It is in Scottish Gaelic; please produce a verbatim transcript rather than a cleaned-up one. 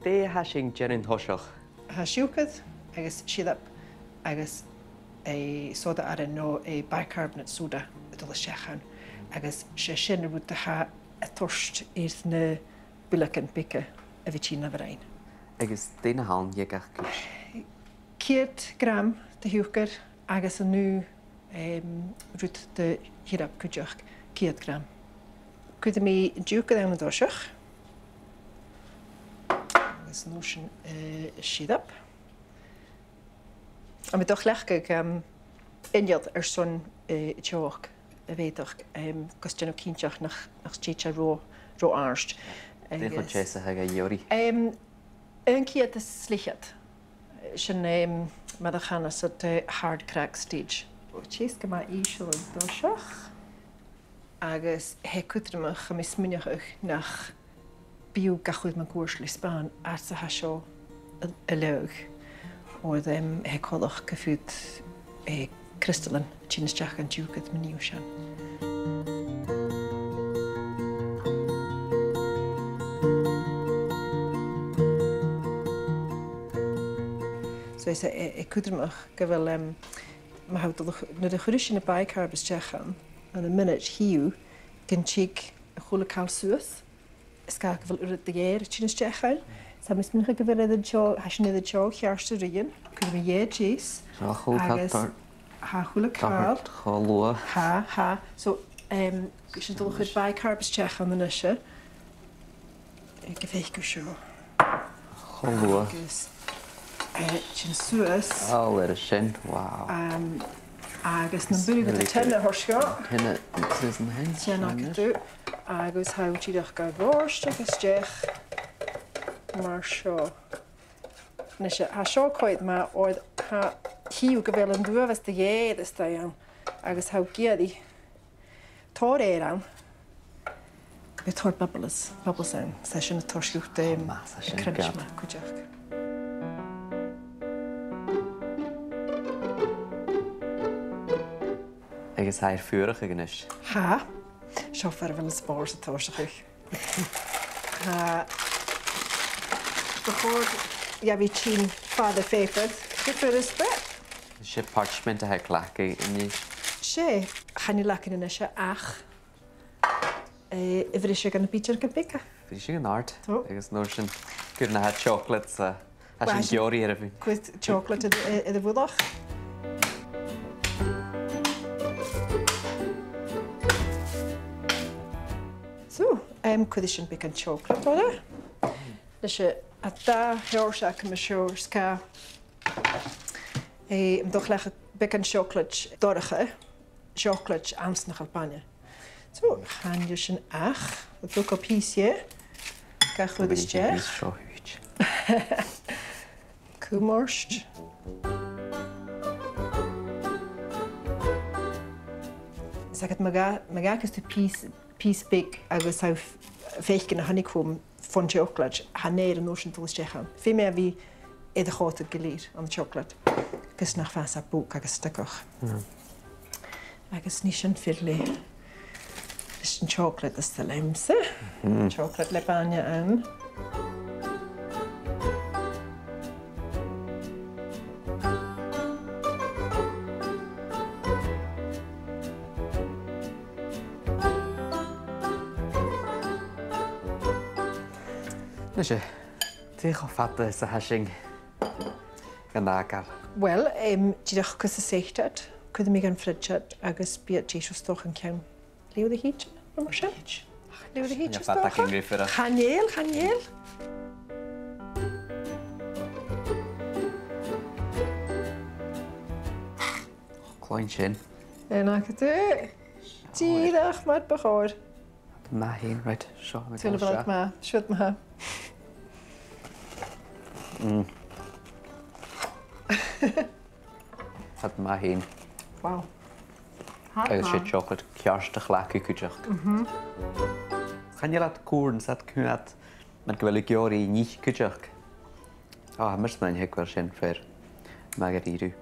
Dè tha sinn a' dèanamh an toiseach? Tha siùcar agus siorap agus, eh, soda aran no, eh, bicarbonate soda a' dol a-steach ann. Agus 's e sin an rud a tha a' toirt air na buileagan beaga a bhith a' tighinn na bhroinn. Agus dè na th' ann dha gach cuid? Ceud gram de shiùcar agus an aon, em, rud de shiorap cuideachd, ceud gram. Cuiridh mi an t-siùcar ann an toiseach. Agus an uair sin, eh, siorap. Tha mi a' dol a chleachdadh, em, inneal airson, eh, an teòc a mheudachd, em, gus dèanamh cinnteach nach, nach tèid e ro, ro àrd. Dè cho deas a tha e ga iarraidh? Em, aon ceud is leth-cheud. Sin, em, mar a chanas iad, eh, hard crack stage. Tha e gu math ìosal an toiseach. Agus tha e cudromach, tha mi a' smaoineachadh, nach bi thu ga chur mun cuairt le spàin fhad 's a tha seo a, a leaghadh. Oir, em, tha e coltach gum faod, eh, criostallan tighinn a-steach dhan t-siùcar ma nì thu sin. So 's e, e, e cudromach gu bheil, em, ma tha thu a' dol a ch-, nuair a chuireas sinn am bicarb a-steach ann, ann am mionaid chì thu gun tig a h-uile càil suas. Is dòcha gu bheil uiread de gheur a' tighinn a-steach ann. Tha mi a' smaoineachadh gu bheil e air an t-seòl, tha sinn air an t-seòl cheart a ruighinn. Cuiridh mi dheth deas. Tha a h-uile càil a' tòiseachadh cho luath. Tha, tha. So, em, sinn a' dol a chur bicarb a-steach ann a-nise. Eh, gu faic thu seo. Cho luath. Agus, eh, sin suas. Ò, air a sin, wow. Em, agus nam b' urrainn dhut an teine a thoirt seo. Teine, suas an sin. Teine agad. Agus tha thu dìreach ga dhòrtadh a-steach mar seo. A-nise, tha seo a' coimhead math oir tha, chì thu gu bheil an t-uabhas de gheur a-staigh ann agus tha thu ag iarraidh tòrr air ann. Bidh tòrr bubbles, bubbles ann. 'S e sin a' toirt dhut, em, crunch math cuideachd. Agus tha e air fuarachadh a-nis. Tha. Seo far a bheil an spòrs a' tòiseachadh. Tha. Bu chòir dha bhith a' tighinn fada feumaidh. Gu furasta. 'S e parchment a tha e a' cleachdadh a-nis. 'S e, chan eil againn a-nise ach, eh, a bhriseadh ann am bìdeagan beaga. Bhriseadh an-àird. Tha. Agus an uair sin, cuir na h-ait chocolate sa, tha sinn ag iarraidh air a bhith. Cuir chocolate air, air, air a' bhùrach. So, em, cuiridh sinn beagan chocolate oirre. Leis a, a' dà sheòrsa agam an seo, 's ga Eh, am dòcha leach beagan seoclaid dorcha, seoclaid anns na h-uile bainne. So, chan eil sin ach, a' dol gu pìos dheth, ga chur a-steach. Pìos seo dhut. Cumail ort. Is agad ma dh'fha-, ma dh'fhàgas tu pìos pìos beag agus tha thu a' f-, faicinn na honeycomb fon t-seoclaid, chan eil an uair sin a' dol a-steach ann. Feumaidh e a bhith air a chòmhdach gu lèir, an t-seoclaid, gus nach fhàs e bog agus stucach. Mm. Agus nì sin fhèin le, leis an t-seoclaid as toil leamsa. Mhm. Seoclaid le bainne ann. Nise, dè cho fada 's a tha sinn gan fhàgail? Uill, em, dìreach gus an seas iad, cuiridh mi dhan fridge iad agus bidh iad deiseil 's dòcha an ceann leth-uair a thìde, no mar sin. Leth-uair a thìde 's dòcha. Chan eil, chan eil. Cluinn sin. An agad e? Dìreach mar bu chòir. Math fhèin, right, seo. Tha e a' dol math, siud math. Mm. Tha e math fhèin. Wow. Agus 's e seoclaid ceart a chleachd thu cuideachd. Mhm. Chan eil iad cùramach, 's iad cumanta mar gu bheil thu ag iarraidh an nì cuideachd. Ò, tha mise an dòchas gu bheil sin fìor math dha-rìribh.